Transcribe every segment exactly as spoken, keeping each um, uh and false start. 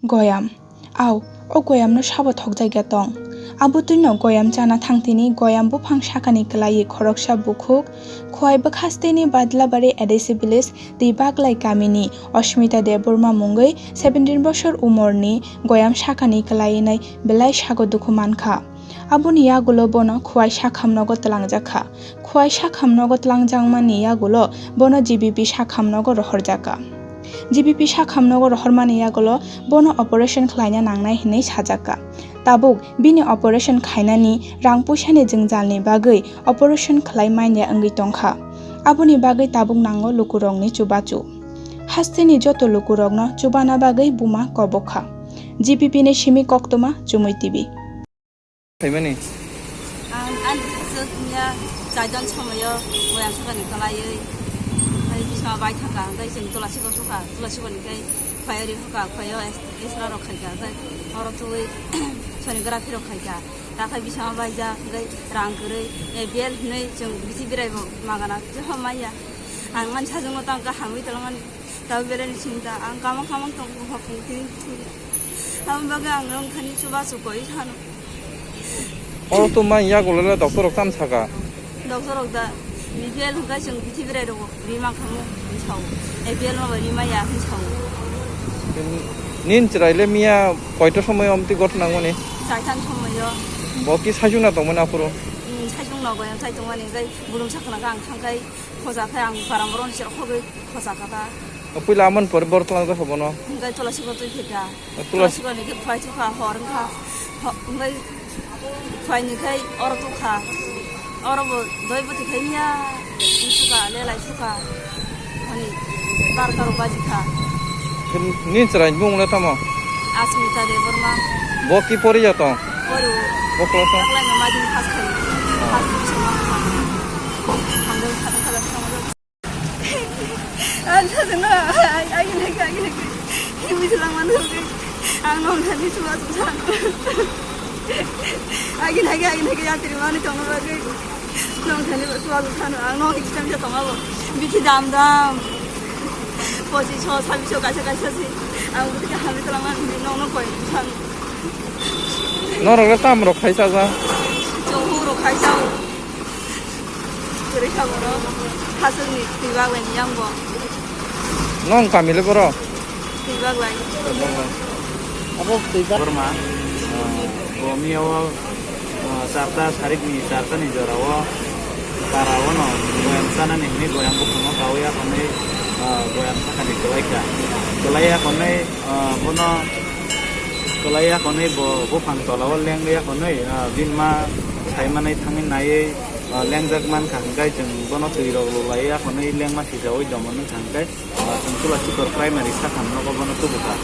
Goyam. Au, o goyamno sabo thokjakya tong. Abo twino goyam chana thangtini goyam buphang sakani kwlaiwi khoroksa bukhuk, Khowai bwkhasteni Badlabari A D C village twi Baglai kamini Osmita Debbarma mungwi seventeen bosor umorni goyam sakani kwlaiwi belai sago dukhu mankha. Aboni yagulo bono Khowai sakham nogo twlangjakha. Khowai sakham nogo twlangjakmani yagulo bono G B P sakham nogo rohorjakha. G B P sakham nogo rohormani yagulo bono operation khlaina nangnai hinwi sajakha. Tabuk bini operation khainani rang puisani jwngjalni bagwi operation khlai manya wngwi tongkha. Aboni bagwi tabuk nango lukurokni chubachu. Hasteni joto lukurokno chubana bagwi buma kobokha. G B P ni simi koktwma Chumui T V. Phaimani? Ang, ang bwswk wngya, chaijon somoyo boyang sakani kwlaiwi, hai bisma bai thangkha, hwnkhe chwng Tulasi go thukha, Tulasi goni khe khwai ri hokha, khwai o es-, esra rok khaikha, hwnkhe oro twi sonography rok khaikha, takhai bisma baijak, hwnkhe rang kwrwi, A B L hinwi chwng bisi birai bo magana jephang manya. Ang ani sajwkno tang kha hamwi tongmani. Tabo belai ni sinta, ang kamang kamang tong kha phung tini. Abo bagwi ang rong thani chubachu koi sano. Oro to mai yagulo le doctor rok tam saka. Doctor rok da B P L hwnkha chwng bithi berai rogo rima khamu hwn sao. A P L ma bai rima ya hwn sao. Nin chwrai le miya koito somoi omtwi gothna nangmani? Saithan somoio. Bo ki saichung na tongmani aphuru? Hmm, saichung nogo yang sai tongmani, hwnkhe bulum sakna kha ang thangkhai. Khoja khe ang param borok ni sero khogwi khoja kha ta. Puila amon pore bor tlang jakha bono. Hwnkhe Tulasi bo twi phika. Tulasi. Tulasi bo ni khe phai thukha hor wngkha. Ho-, hwnkhe phai ni khai oro tukha. Oro bo doi bwtwi khai miya wng sukha, lelai sukha. Ani bar karo baji kha. Ni chwrai bung le tamo? Asmita Debbarma. Bo ki pori ya tong? Pori. Bo class o? Taklai no madin pass khai. Oh. Pass division ma kha. Ang doi kha, kha, kha, kha. Ang sajwkno, agi nai khe, agi nai khe. Himwi se langmani hwnkhe. Ang nong thani chubachu sano. Agi nai khe, agi nai khe yatri mani tongna bagwi. Nong thani chubachu sano. Ang nong exam se tongma bo. Bithi dam dam. Pochish so, sabbish so, kaisa kaisa se. Ang bwtwi khe hamwi se langmani hwnkhe nong no koi sano. Norok le tam rok khai chaja? Chwng huk rok khai chao. Kwrwi kha borok, hachwkni twi baglai ni yang bo. Nong kami le boro? Twi baglai. Abo twi bag- Borma, ah, bo miya o, ah, charta, sarik ni charta ni jora o, para o no, boyam chana ni hwnwi boyam bwkhang o kawi ya hwnwi, ah, boyam sakani kwlai kha. Kwlai ya hwnwi, ah, bono kwlai ya hwnwi bo buphang tola o leng ya hwnwi, ah, bini ma sai manwi thangwi naiwi, ah, lengjak man kha, hwnkhe chwng bono twi rok lulai ya hwnwi lengma sijaui domo wng kha, hwnkhe, ah, chwng Tulasi kor primary sakham nogo bono tubu kha.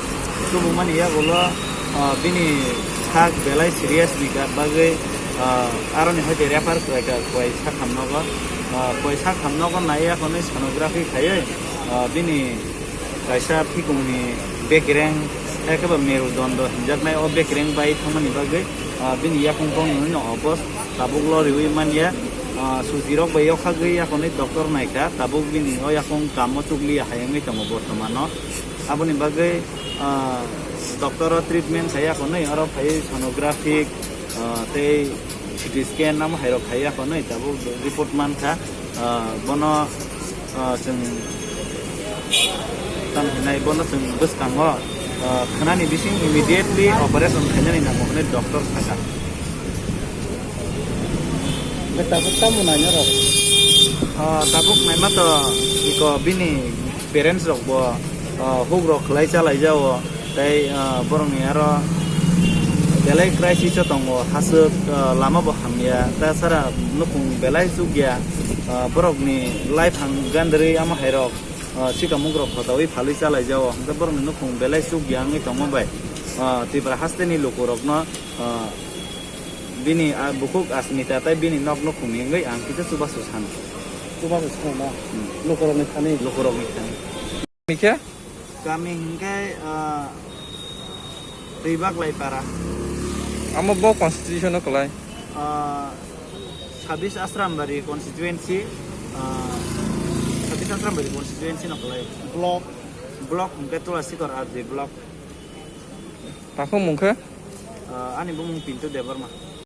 Tubu mani yagulo, ah, bini sak belai serious ni kha bagwi, ah, aroni hai khe refer khlai kha koi sakham nogo, ah, koi sakham nogo nai ya hwnwi sonography khaiwi, ah, bini kaisa phikungni bekereng, ekeba merudondo hinjaknai o bekereng bai thangmani bagwi, ah, bini yakung bongni no obos tabuk loriwi manya, ah, sujirok bai yokhagwi yakhonwi doctor naikha, tabuk bini o yakung kamo chukliya hai wngwi tongo bortomano. Aboni bagwi, ah, doctor o treatment khai yakhonwi oro phaiwi sonographic, ah, tei C T scan namo hai rok khai yakhonwi tabuk report mankha. Ah, bono, ah, chwng tamo hinai bono chwng bwskango, ah, khnani bising immediately operation khainani nango hwnwi doctor sakha. Tabuk tamo naina rok? Ah, tabuk naima to iko bini parents rok bo, ah, huk rok khlai chalai jao. Tei, ah, borokni aro belai crisis o tongo, haswk, ah, lama bo hamya, ta sara nukhung belai chukya, ah, borokni life hang gandrwi amo hai rok, ah, sikamung rok khotaui phalwi chalai jao, hwnkhe borokni nukhung belai chukya wngwi tongma bai, ah, Tripura hasteni lukurokno, ah, bini, ah, bukhuk Asmita tei bini nok nukhungni wngwi ang kisa chubachu sano. Chubachu sano na? Hmm. Lukurokni thani? Lukurokni thani. Khe? Kami hinkhe, ah, Twibaglai para. Amo bo constitution o kwlai? Ah, sabis Asrambari constituency, ah, sabis Asrambari constituency no kwlai. Block? Block hinkhe Tulasikor R D block. Takhuk mung khe? Ani bumung Pintu Debbarma.